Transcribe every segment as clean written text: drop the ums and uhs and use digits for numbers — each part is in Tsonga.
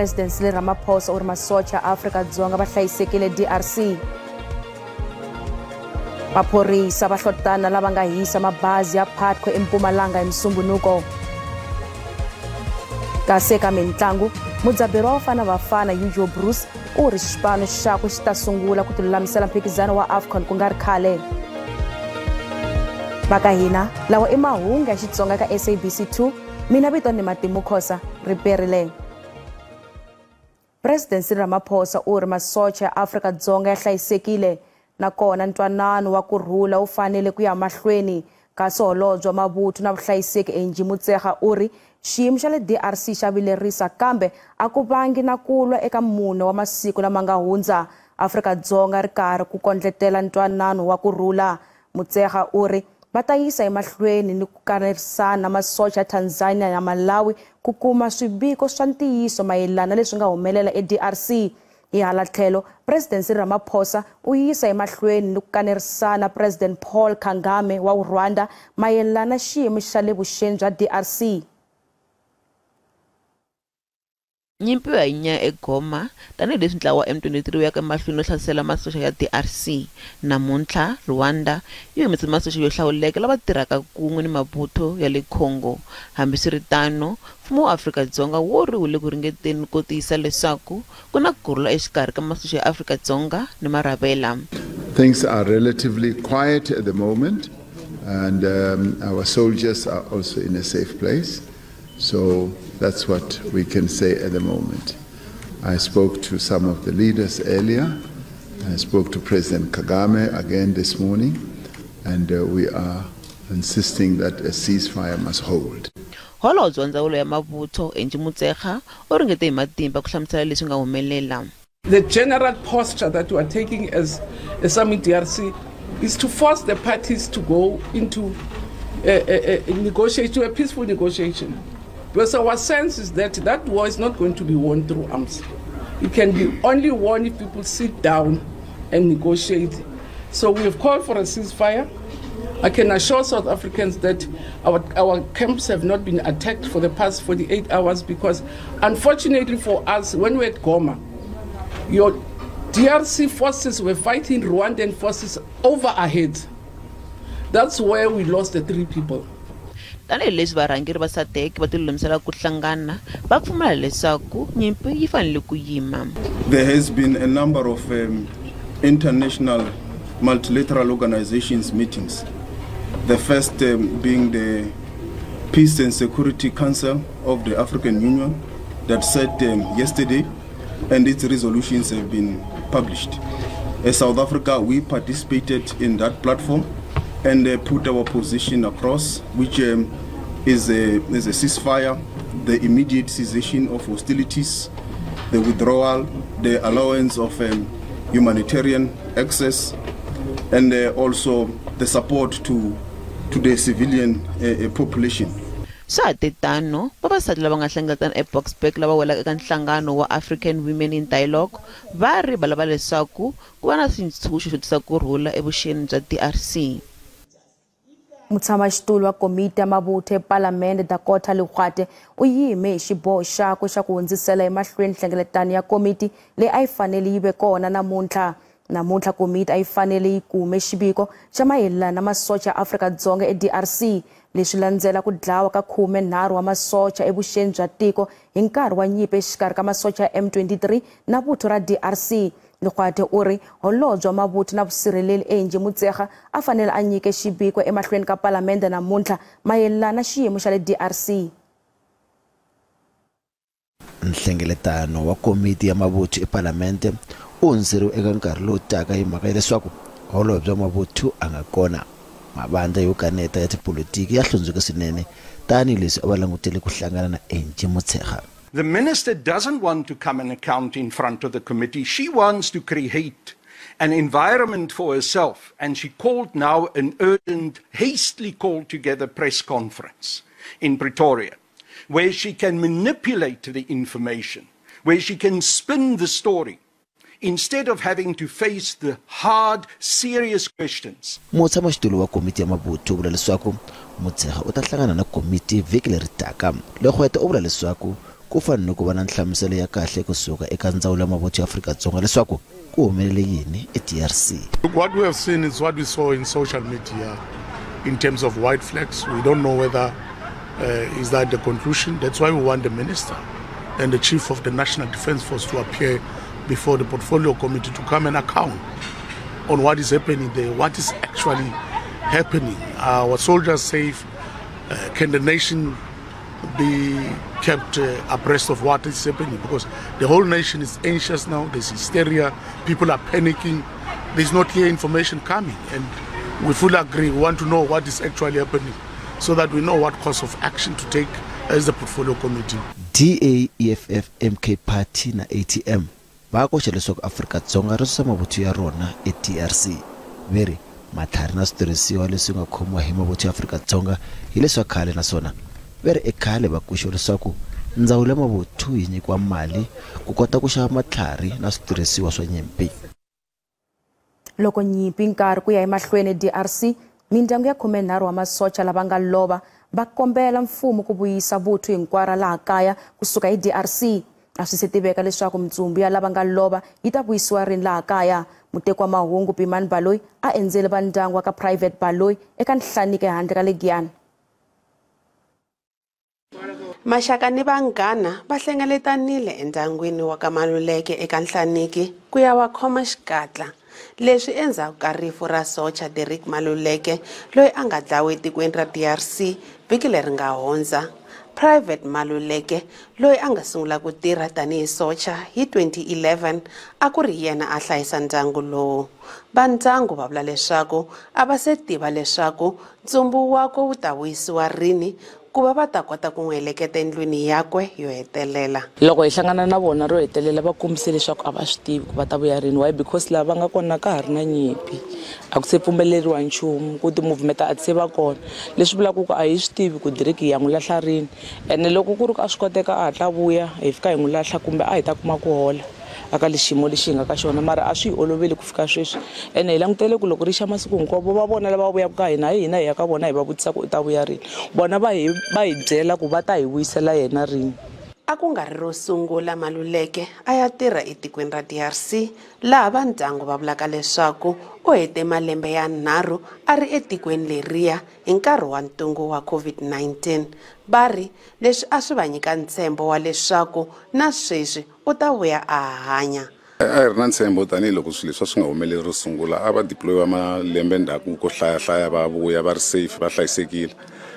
President Cyril Ramaphosa u ri masocha ya Afrika-Dzonga va hlayisekile DRC. Maphorisa va hlotana lava nga hisa mabazi ya Putco eMpumalanga hi Musumbhunuko. Kasi eka mintlangu, mudzaberi wa Bafana Bafana Hugo Broos u ri xipano xakwe xi ta sungula ku tilulamisela mphikizano wa AFCON ku nga ri khale. Va ka hina, lawa i mahungu ya Xitsonga ka SABC 2, mina vito ni Matimu Khosa ri perile. President Cyril Ramaphosa u ri masocha ya Afrika-Dzonga ya hlayisekile nakona ntwanano wa ku rhula wu fanele ku ya mahlweni. Kasi holobye wa mavuthu na vuhlayiseki Angie Motshekga u ri xiyimo xa le DRC xa vilerisa kambe a ku vangi na ku lwa eka mune wa masiku lama nga hundza. Afrika-Dzonga ri karhi ku kondletela ntwanano wa ku rhula. Motshekga u ri va ta yisa emahlweni ni ku kanerisana na masocha ya Tanzania na Malawi ku kuma swiviko swa ntiyiso mayelana na leswi nga humelela eDRC. Hi hala tlhelo, President Cyril Ramaphosa u yisa emahlweni ni ku kanerisana President Paul Kagame wa Rwanda mayelana na xiyimo xa le vuxeni bya DRC. Nyimpi yo hanya eGoma tanihileswi ntlawa wa M23 wu yaka emahlweni no hlasela masocha ya DRC. Namuntlha, Rwanda yi humese masocha yo hlawuleka lava tirhaka kun'we ni mavuthu ya le Congo. Hambiswiritano, mfumo wa Afrika-Dzonga wu ri wu le ku ringeteni ko tiyisa leswaku ku na kurhula exikarhi ka masocha ya Afrika-Dzonga ni marhavela. Things are relatively quiet at the moment, and our soldiers are also in a safe place. So that's what we can say at the moment. I spoke to some of the leaders earlier. I spoke to President Kagame again this morning, and we are insisting that a ceasefire must hold. Holobye wa ndzawulo ya mavuthu Angie Motshekga u ringete hi matimba ku hlamusela leswi nga humelela. The general posture that we are taking as a SAMIDRC is to force the parties to go into a negotiation, a peaceful negotiation. Because our sense is that that war is not going to be won through arms. It can be only won if people sit down and negotiate. So we have called for a ceasefire. I can assure South Africans that our camps have not been attacked for the past 48 hours because, unfortunately for us, when we were at Goma, your DRC forces were fighting Rwandan forces over our heads. That's where we lost the 3 people. Tanihileswi varhangeri va SADC va tilulamisela ku hlangana, va pfumela leswaku nyimpi yi fanele ku yima. There has been a number of international multilateral organizations meetings. The first being the Peace and Security Council of the African Union that sat yesterday, and its resolutions have been published. As South Africa, we participated in that platform and put our position across, which is a ceasefire, the immediate cessation of hostilities, the withdrawal, the allowance of humanitarian access, and also the support to the civilian population. Swa ha tano, vavasati lava nga hlengeletana eBoksburg lava welaka eka nhlangano wa African Women in Dialogue va ri va lava leswaku ku va na swintshuxo xo tisa ku rhula evuxeni bya DRC. Mutshamaxitulu wa komiti ya mavuthu ePalamende Dakota Legoete u yime hi xiboho xakwe xa ku hundzisela emahlweni nhlengeletano ya komiti leyi a yi fanele yi ve kona namuntlha. Namuntlha komiti a yi fanele yi kume xiviko xa mayelana na masocha ya Afrika-Dzonga eDRC leswi landzela ku dlawa ka 13 wa masocha evuxeni bya tiko hi nkarhi wa nyimpi exikarhi ka masocha ya M23 na vuthu ra DRC. Legoete u ri holobye wa mavuthu na vusirheleri Angie Motshekga a fanele a nyike xiviko emahlweni ka palamende namuntlha mayelana na xiyimo xa le DRC. Nhlengeletano wa komiti ya mavuthu ePalamende u hundziseriwe eka nkarhi lowu taka hi mhaka ya leswaku holobye wa mavuthu a nga kona. Mavandla yo kaneta ya tipolitiki ya hlundzuke swinene tanihileswi a va langutele ku hlangana na Angie Motshekga. The minister doesn't want to come and account in front of the committee. She wants to create an environment for herself, and she called now an urgent, hastily called together press conference in Pretoria, where she can manipulate the information, where she can spin the story, instead of having to face the hard, serious questions. Mutshamaxitulu wa komiti ya mavuthu u vula leswaku Motshekga u ta hlangana na komiti vhiki leri taka. Legoete u vula leswaku Ku fanele ku va na nhlamuselo ya kahle kusuka eka ndzawulo ya mavuthu ya Afrika-Dzonga leswaku ku humelele yini eDRC. What we have seen is what we saw in social media in terms of white flags. We don't know whether is that the conclusion. That's why we want the minister and the chief of the National Defence Force to appear before the portfolio committee to come and account on what is happening there, what is actually happening. Are our soldiers safe? Can the nation be kept abreast of what is happening? Because the whole nation is anxious now. There's hysteria. People are panicking. There's no clear information coming. And we fully agree. We want to know what is actually happening so that we know what course of action to take as the portfolio committee. DA, EFF, MK Party na ATM va koxa leswaku Afrika-Dzonga ri susa mavuthu ya rona eDRC. Ve ri matlhari na switirhisiwa leswi nga khomiwa hi mavuthu ya Afrika-Dzonga hi leswa khale, naswona ve ri ekhale va kuxiwa leswaku ndzawulo ya mavuthu yi nyikiwa mali ku kota ku xava matlhari na switirhisiwa swa nyimpi. Loko nyimpi nkarhi ku ya emahlweni DRC, mindyangu ya 13 wa masocha lava nga lova va kombela mfumo ku vuyisa vuthu hinkwaro laha kaya kusuka hi DRC. A swi se tiveka leswaku mitsumbu ya lava nga lova yi ta vuyisiwa rini laha kaya. Muteki wa mahungu Pimani Baloyi a endzele va ndyangu wa ka Private Baloyi eka Nhlanike handle ka le Giyani. Maxaka ni vanghana va hlengeletanile endyangwini wa ka Maluleke eka Nhlaniki ku ya va khoma xikatla. Leswi endzhaku ka rifu ra socha Derek Maluleke loyi a nga dlawa etikweni ra DRC vhiki leri nga hundza. Private Maluleke loyi a nga sungula ku tirha tanihi socha hi 2011 a ku ri yena a hlayisa ndyangu lowu. Va ndyangu va vula leswaku a va se tiva leswaku ntsumbu wakwe wu ta vuyisiwa rini ku va va ta kota ku n'wi heleketa endlwini yakwe yo hetelela. Loko hi hlangana na vona ro hetelela va kombise leswaku a va swi tivi ku va ta vuya rini. Why? Because lava va nga kona ka ha ri na nyimpi, a ku se pfumeleriwa nchumu, ku ti-movement a ti se va kona, leswi vulaka ku a hi swi tivi ku Derek hi ya n'wi lahla rini. Ene loko ku ri ku a swi koteka a hatla vuya hi fika hi n'wi lahla, kumbe a hi ta kuma ku hola aka lexiyimo lexi hi nga ka xona, mara a swi hi oloveli ku fika sweswi. Ene hi langutele ku loko ri xa masiku hinkwawo va vona lava vuyaka ka hina, hi hina hi ya ka vona hi va vutisa ku u ta vuya rini, vona va hi byela ku va ta hi vuyisela yena rini. A ku nga ri ro sungula Maluleke a ya tirha etikweni ra DRC, laha va ndyangu va vulaka leswaku u hete malembe ya 3 a ri etikweni leriya hi nkarhi wa ntungu wa COVID-19. Va ri leswi a swi va nyika ntshembo wa leswaku na sweswi u ta vuya a hanya. A hi ri na ntshembo tanihiloko swilo leswi a swi nga humeleri ro sungula, a va deployiwa malembe ndzhaku ko hlayahlaya va vuya va ri safe, va hlayisekile.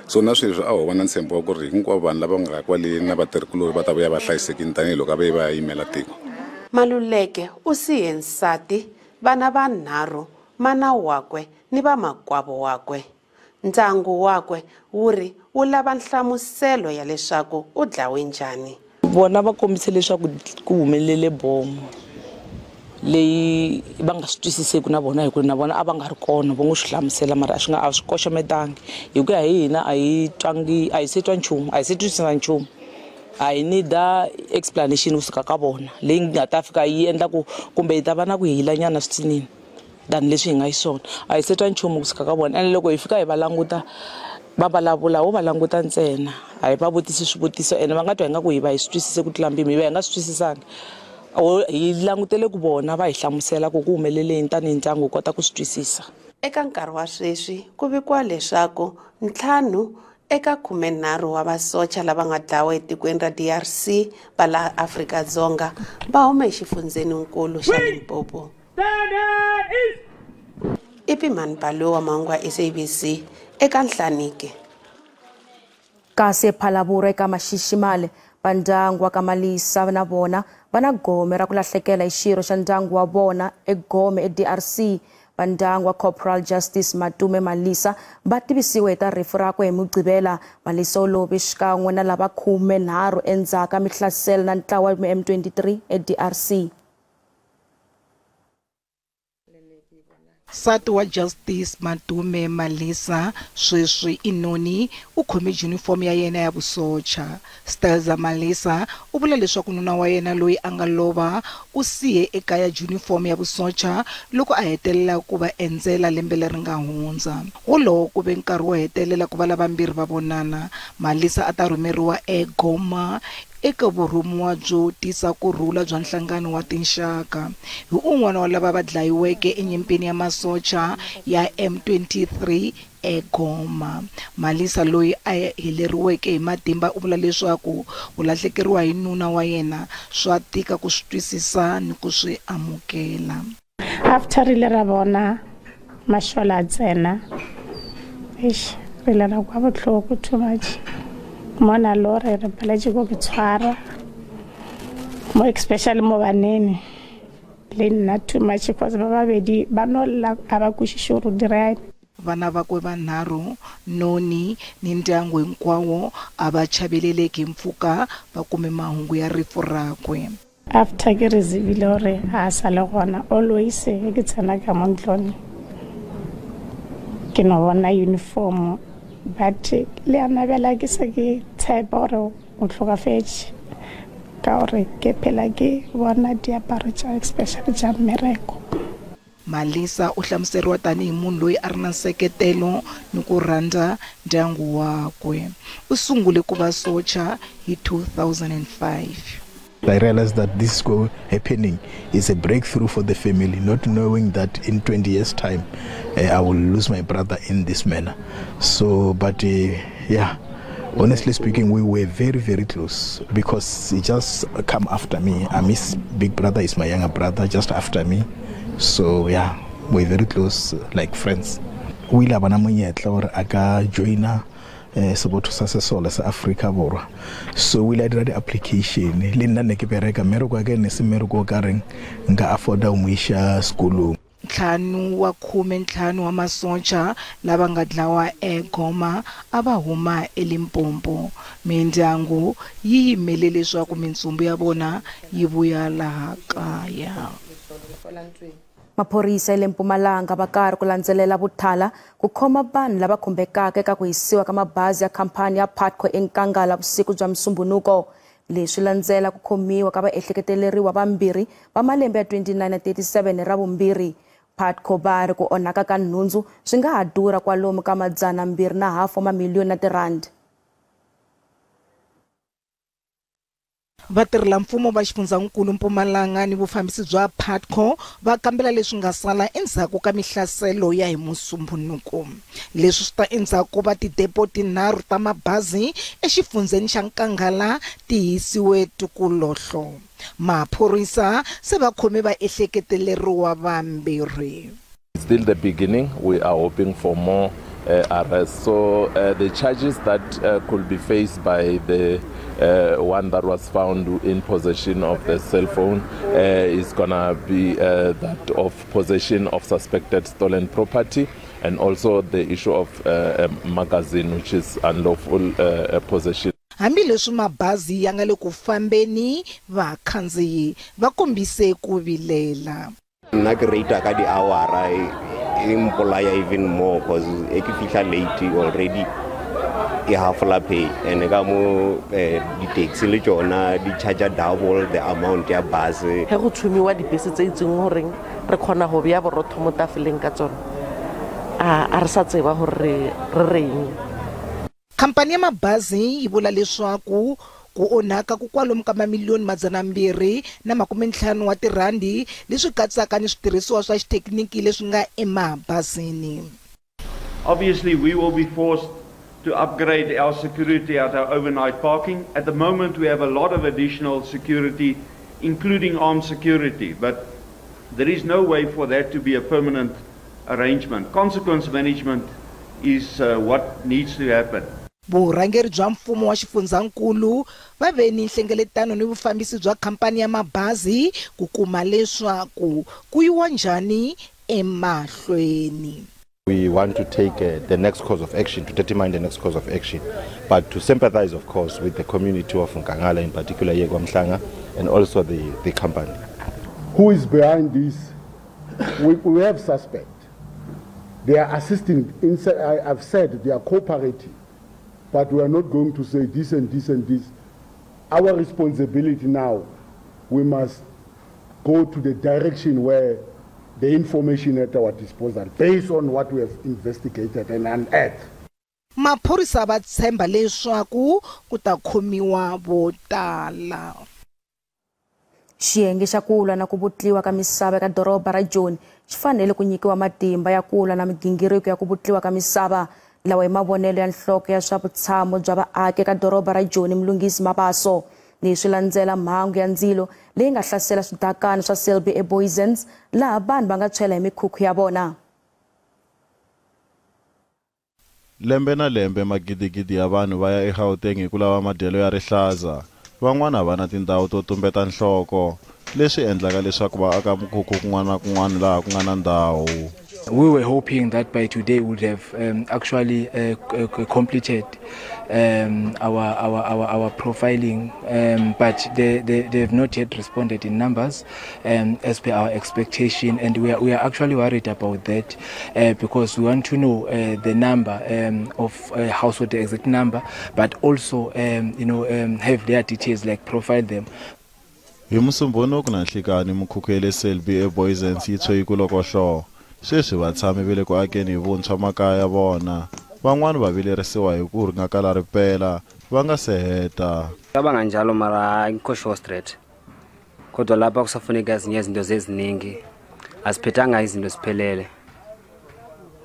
So na sweswi a ho va na ntshembo wa ku ri hinkwavo vanhu lava nga kwale na vatirhikulori va ta vuya va hlayisekile tanihiloko a va ye va ya yimela tiko. Maluleke u siye nsati, vana vanharhu, mana wakwe ni vamakwavo wakwe. Ndyangu wakwe wu ri wu lava nhlamuselo ya leswaku u dlawe njhani. Vona va kombise leswaku ku humelele bomo leyi va nga swi twisiseki na vona, hikuva na vona a va nga ri kona, va n'wi swi hlamusela, mara a swi nga a swi koxometangi. Hi ku ya hi hina a hi twangi, a hi se twa nchumu, a hi se twisisa nchumu. A hi need-a explanation kusuka ka vona leyi nga ta fika yi endla ku kumbe hi ta va na ku hilanyana switsinini than leswi hi nga xiswona. A hi se twa nchumu kusuka ka vona. Ene loko hi fika hi va languta va vulavula, wo va languta ntsena, a hi va vutisi swivutiso, ene va nga twa ingaku hi va hi swi twisise ku tlula mpimo, hi va hi nga swi twisisangi. Hi langutele ku vona va hi hlamusela ku ku humelele yini tanihi ndyangu hi kota ku swi twisisa. Eka nkarhi wa sweswi ku vikiwa leswaku 5 eka 13 wa vasocha lava nga dlawa etikweni ra DRC va laha Afrika-Dzonga va huma exifundzeninkulu xa Limpopo. I Pimani Baloyi wa mahungu ya SABC eka Nhlanike. Kasi Phalavura eka Maxiximale, va ndyangu wa ka Malisa na vona va na gome ra ku lahlekela hi xirho xa ndyangu wa vona egome eDRC. Va ndyangu wa Corporal Justice Matume Malisa va tivisiwe hi ta rifu rakwe hi Mugqivela. Malisa u love xikan'we na lava 13 endzhaku ka mihlaselo na ntlawa wa M23 eDRC. Nsati wa Justice Matome Malisa sweswi i noni u khome junifomo ya yena ya vusocha. Stelza Malisa u vula leswaku nuna wa yena loyi a nga lova u siye ekaya junifomo ya vusocha loko a hetelela ku va endzela lembe leri nga hundza. Wolowo ku ve nkarhi wo hetelela ku va lavambirhi va vonana. Malisa a ta rhumeriwa eGoma eka vurhumiwa byo tisa ku rhula bya nhlangano wa tinxaka. Hi un'wana wa lava va dlayiweke enyimpini ya masocha ya M23 eGoma. Malisa loyi a heleriweke hi matimba u vula leswaku ku lahlekeriwa hi nuna wa yena swa tika ku swi twisisa ni ku swi amukela. After rile ra vona mashola ntsena, eish rile ra kwa botlhoko too much. Mona lo re re paletse go ke tshwara mo, especially mo banene le nna too much because ba babedi ba no lla a ba kwešiše gore o dira. Vana vakwe vanharhu, noni ni ndyangu hinkwawo a va chaveleleki hi mpfhuka va kume mahungu ya rifu rakwe. After ke re tsebile gore a sa le gona, always ge ke tsena ka mo ntlong ke no bona uniform, but le yana bjala ke se ke tshepa gore o tlhokafetše ka gore ke phela ke bona diaparo tša especially tša mmereko. Malisa u hlamuseriwa tanihi munhu loyi a ri na nseketelo ni ku rhandza ndyangu wakwe. U sungule ku va socha hi 2005. I realized that this happening is a breakthrough for the family, not knowing that in 20 years' time I will lose my brother in this manner. So, but yeah, honestly speaking, we were very, very close because he just come after me. I'm his big brother, is my younger brother, just after me. So yeah, we're very close, like friends. O ile a bona monyetla gore a ka joina sebotho sa sesole sa Afrika Borwa. So o ile a dira di-application le nna ne ke bereka mmereko wa ka ne se mmereko o ka reng nka afforda go mo iša sekolong. 5 wa 15 wa masocha lava nga dlawa eGoma a va huma eLimpopo. Mindyangu yi yimele leswaku mintsumbu ya vona yi vuya laha kaya. Maphorisa ya le Mpumalanga va karhi ku landzelela vuthala ku khoma vanhu lava khumbekaka eka ku hisiwa ka mabazi ya khampani ya Putco eNkangala vusiku bya Musumbhunuko. Leswi landzela ku khomiwa ka vaehleketeleriwa vambirhi va malembe ya 29 na 37 ra vumbirhi. Putco va ri ku onhaka ka nhundzu swi nga ha durha kwalomu ka 250 mamiliyoni ya tirhandi. Vatirhelamfumo va xifundzankulu Mpumalanga ni vufambisi bya Putco va kambela leswi nga sala endzhaku ka mihlaselo ya hi Musumbhunuko. Leswi swi ta endzhaku va tidepo tinharhu ta mabazi exifundzeni xa Nkangala ti hisiwe tikulohlo. Maphorisa se va khome vaehleketeleriwa vambirhi. It's still the beginning. We are hoping for more arrests. So the charges that could be faced by the one that was found in possession of the cell phone is gonna be that of possession of suspected stolen property, and also the issue of a magazine, which is unlawful possession. Hambileswi mabazi ya nga le ku fambeni, vakhandziyi va kombise ku vilela. Nna ke rate ka di-hour e mpolaya even more because e ke fihla late already e hafola pay, and ka mo di-taxi le tsona di charge double the amount ya bus. Ge go tshumiwa dibese tse itseng goreng re kgona go bea borotho mo tafoleng ka tsona, a re sa tseba gore re reng. Khampani ya mabazi yi vula leswaku ku onhaka ku kwalomu ka mamiliyoni 250 wa tirhandi leswi katsaka ni switirhisiwa swa xithekiniki leswi nga emabazini. Obviously we will be forced to upgrade our security at our overnight parking. At the moment we have a lot of additional security, including armed security, but there is no way for that to be a permanent arrangement. Consequence management is what needs to happen. Vurhangeri bya mfumo wa xifundzankulu va ve ni nhlengeletano ni vufambisi bya khampani ya mabazi ku kuma leswaku ku yiwa njhani emahlweni. We want to take the next course of action, to determine the next course of action, but to sympathize, of course, with the community of Nkangala, in particular KwaMhlanga, and also the company. Who is behind this We have suspect. They are assisting. I've said they are cooperating, but we are not going to say this and this and this. Our responsibility now, we must go to the direction where the information at our disposal, based on what we have investigated and unearthed. Maphorisa va tshemba leswaku ku ta khomiwa vo tala. Xiyenge xa ku lwa na ku vutliwa ka misava eka doroba ra Joni xi fanele ku nyikiwa matimba ya ku lwa na migingiriko ya ku vutliwa ka misava. Lawa hi mavonelo ya nhloko ya swa vutshamo bya vaaki eka doroba ra Joni, Mlungisi Mabaso. Leswi landzela mhangu ya ndzilo leyi nga hlasela swidakana swa Selby eBoysens, laha vanhu va nga tshwela hi mikhukhu ya vona. Lembe na lembe magidigidi ya vanhu va ya eGauteng hi ku lava madyelo ya rihlaza. Van'wana va na tindhawu to tumbeta nhloko, leswi endlaka leswaku va aka mikhukhu kun'wana na kun'wana laha ku nga na ndhawu. We were hoping that by today we would have actually completed our profiling, but they have not yet responded in numbers as per our expectation, and we are actually worried about that because we want to know the number of household, the exact number, but also have their details, like profile them. Hi Musumbhunuku na nhlikani mikhukhu ya le Selby eBoysens yi tshwe ku loko hloko. Sweswi vatshami va le ku akeni hi vuntshwa makaya ya vona. Van'wana va vilerisiwa hi ku ri nga kala ripela va nga se heta. Cabanga njalo mara angikho sure straight. Kodwa lapha kusafuneka ezinye izinto zeziningi. Asiphethanga izinto siphelele.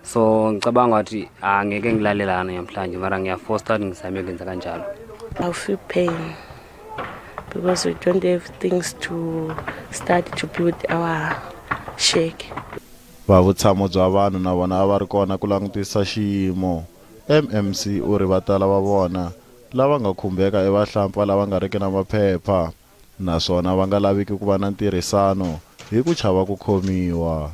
So ngicabanga ukuthi angeke ngilalelana namhlanje mara ngiyaforce ukuthi ngizame ukwenza kanjalo. I feel pain because we don't have things to start to build our shack. Va vutshamo bya vanhu na vona a va ri kona ku langutisa xiyimo. MMC u ri va tala va vona lava nga khumbeka i vahlampfa lava nga riki na maphepha naswona va nga laviki ku va na ntirhisano hi ku chava ku khomiwa.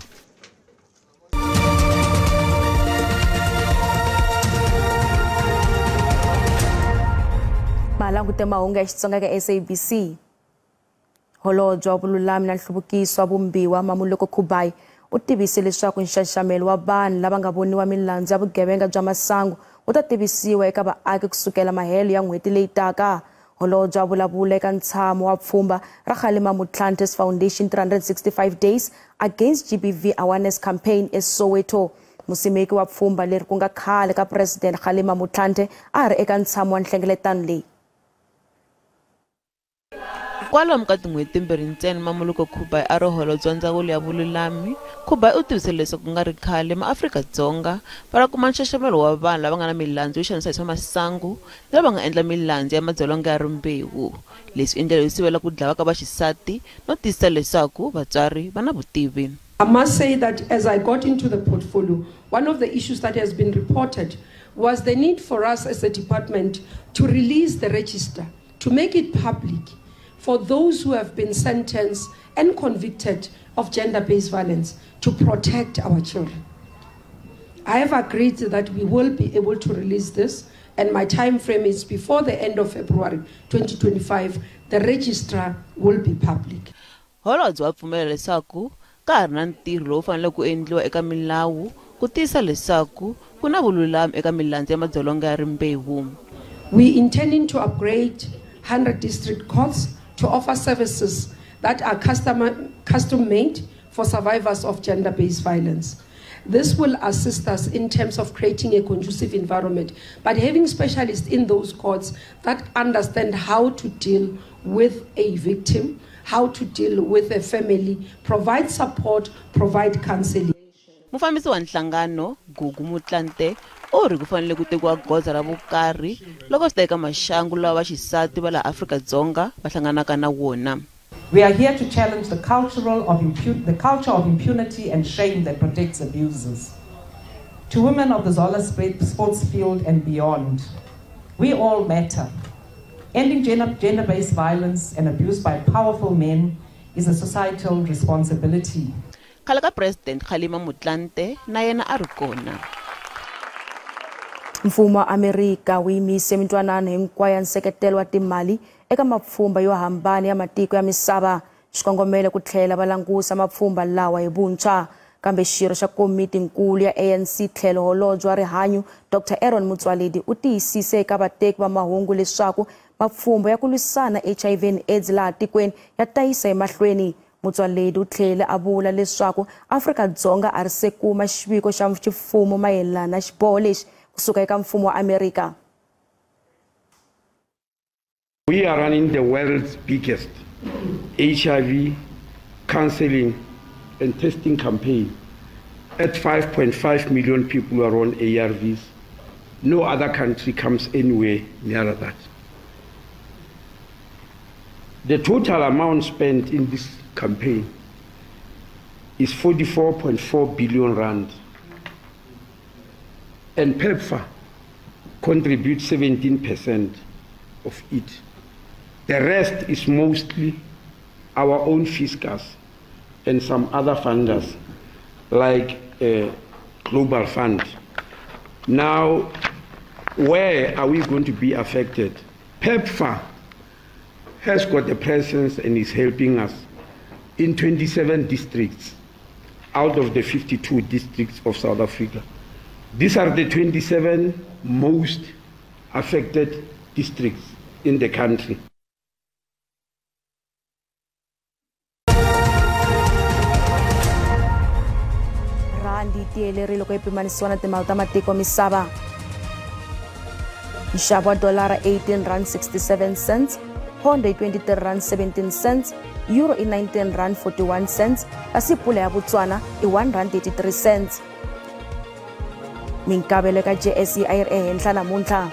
Malangute mahungu ya Xitsonga ka SABC. Holobye wa vululami na nhluvukiso wa vumbiwa Mamoloko Kubayi u tivise leswaku nxaxamelo wa vanhu lava nga voniwa milandzu ya vugevenga bya masangu wu ta tivisiwa eka vaaki kusukela mahelo ya n'hweti leyi taka. Holobye a vulavula eka ntshamo wa pfhumba ra Kgalema Motlanthe Foundation 365 Days Against GBV Awareness Campaign eSoweto. Musimeki wa pfhumba leri ku nga khale ka President Kgalema Motlanthe a ri eka ntshamo wa nhlengeletano leyi. Kwalomu ka tin'hweti timbirhi ntsena Mamoloko Kubayi a ri holobye wa ndzawulo ya vululami, Kubayi u tivise leswaku ku nga ri khale maAfrika-Dzonga va ta kuma nxaxamelo wa vanhu lava nga na milandzu yo xanisa hi swa masangu na lava nga endla milandzu ya madzolonga ya rimbewu. Leswi i ndlela yo sivela ku dlawa ka vaxisati no tiyisisa leswaku vatswari va na vutivi. I must say that as I got into the portfolio, one of the issues that has been reported was the need for us as a department to release the register, to make it public for those who have been sentenced and convicted of gender-based violence, to protect our children. I have agreed that we will be able to release this, and my time frame is before the end of February 2025, the registrar will be public. Holobye wa pfumela leswaku ka ha ri na ntirho lowu faneleke ku endliwa eka milawu ku tiyisa leswaku ku na vululami eka milandzu ya madzolonga ya rimbewu. We intending to upgrade 100 district courts to offer services that are custom made for survivors of gender-based violence. This will assist us in terms of creating a conducive environment, but having specialists in those courts that understand how to deal with a victim, how to deal with a family, provide support, provide counseling. Mufambisi wa nhlangano Gugu Motlanthe u ri ku fanele ku tekiwa goza ra vukarhi loko swi ta eka maxangu lawa vaxisati va laha Afrika-Dzonga va hlanganaka na wona. We are here to challenge the culture of impunity and shame that protects abusers. To women of the Zola sports field and beyond, we all matter. Ending gender-based violence and abuse by powerful men is a societal responsibility. Khale ka President Kgalema Motlanthe na yena a ri kona. Mfumo wa Amerika wu yimise mintwanano hinkwayo ya nseketelo wa timali eka mapfhumba yo hambana ya matiko ya misava. Xikongomelo ku tlhela va langusa mapfhumba lawa hi vuntshwa. Kambe xirho xa komitinkulu ya ANC tlhelo holobye wa rihanyo Dr Aaron Motsoaledi u tiyisise eka vateki va mahungu leswaku mapfhumba ya ku lwisana HIV and AIDS laha tikweni ya ta yisa emahlweni. Motsoaledi u tlhele a vula leswaku Afrika-Dzonga a ri se kuma xiviko xa ximfumo mayelana na xiboho lexi kusuka eka mfumo wa Amerika. We are running the world's biggest HIV counseling and testing campaign. At 5.5 million people who are on ARVs. No other country comes anywhere near that. The total amount spent in this campaign is 44.4 billion rand. And PEPFAR contributes 17% of it. The rest is mostly our own fiscals and some other funders, like Global Fund. Now, where are we going to be affected? PEPFAR has got a presence and is helping us in 27 districts out of the 52 districts of South Africa. These are the 27 most affected districts in the country. Randi tiyelerile loko yi pimanisiwa na timali ta matiko misava. Nxavo wa dolara R18.67, pound i R23.17, euro i R19.41, kasi pula ya Botswana i R1.33. Minkavelo eka JSE a yi ri ehenhla namuntlha.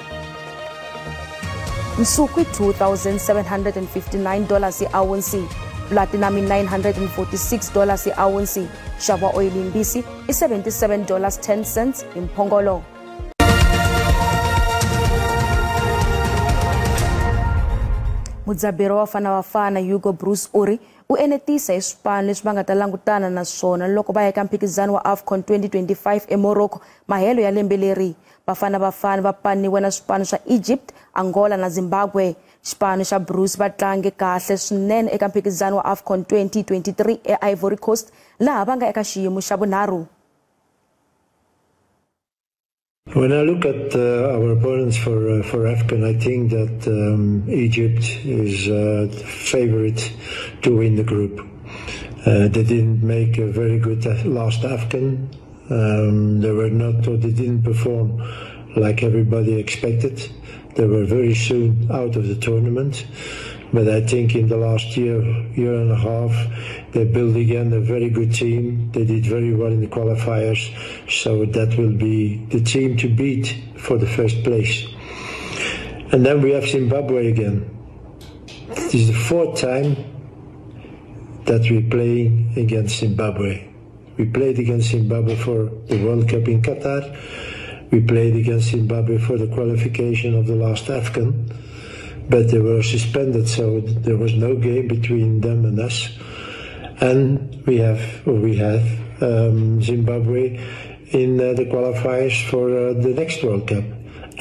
Nsuku i $2,759 hi awunsi, platinum i $946 hi awunsi, nxavo wa oyili yimbisi i $77.10 hi mphongolo. Mudzaberi wa Bafana Bafana Hugo Broos u ri u enetisa hi swipano leswi va nga ta langutana na swona loko va ya eka mphikizano wa AFCON 2025 eMorocco mahelo ya lembe leri. Bafana Bafana va paniwe na swipano swa Egypt, Angola na Zimbabwe. Xipano xa Broos va tlange kahle swinene eka mphikizano wa AFCON 2023 eIvory Coast laha va nga eka xiyimo xa vunharhu. When I look at our opponents for AFCON, I think that Egypt is the favorite to win the group. They didn't make a very good last AFCON. They were not, or they didn't perform like everybody expected. They were very soon out of the tournament. But I think in the last year and a half, they built again a very good team. They did very well in the qualifiers, so that will be the team to beat for the first place. And then we have Zimbabwe again. This is the fourth time that we're playing against Zimbabwe. We played against Zimbabwe for the World Cup in Qatar. We played against Zimbabwe for the qualification of the last AFCON. But they were suspended, so there was no game between them and us. And we have Zimbabwe in the qualifiers for the next World Cup.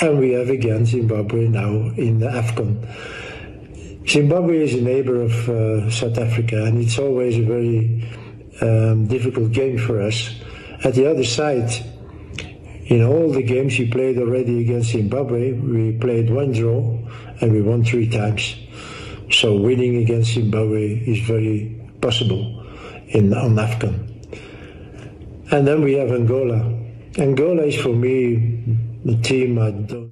And we have again Zimbabwe now in the AFCON. Zimbabwe is a neighbor of South Africa, and it's always a very difficult game for us. At the other side, in all the games we played already against Zimbabwe, we played one draw and we won 3 times. So winning against Zimbabwe is very possible on AFCON. And then we have Angola. Angola is for me the team I don't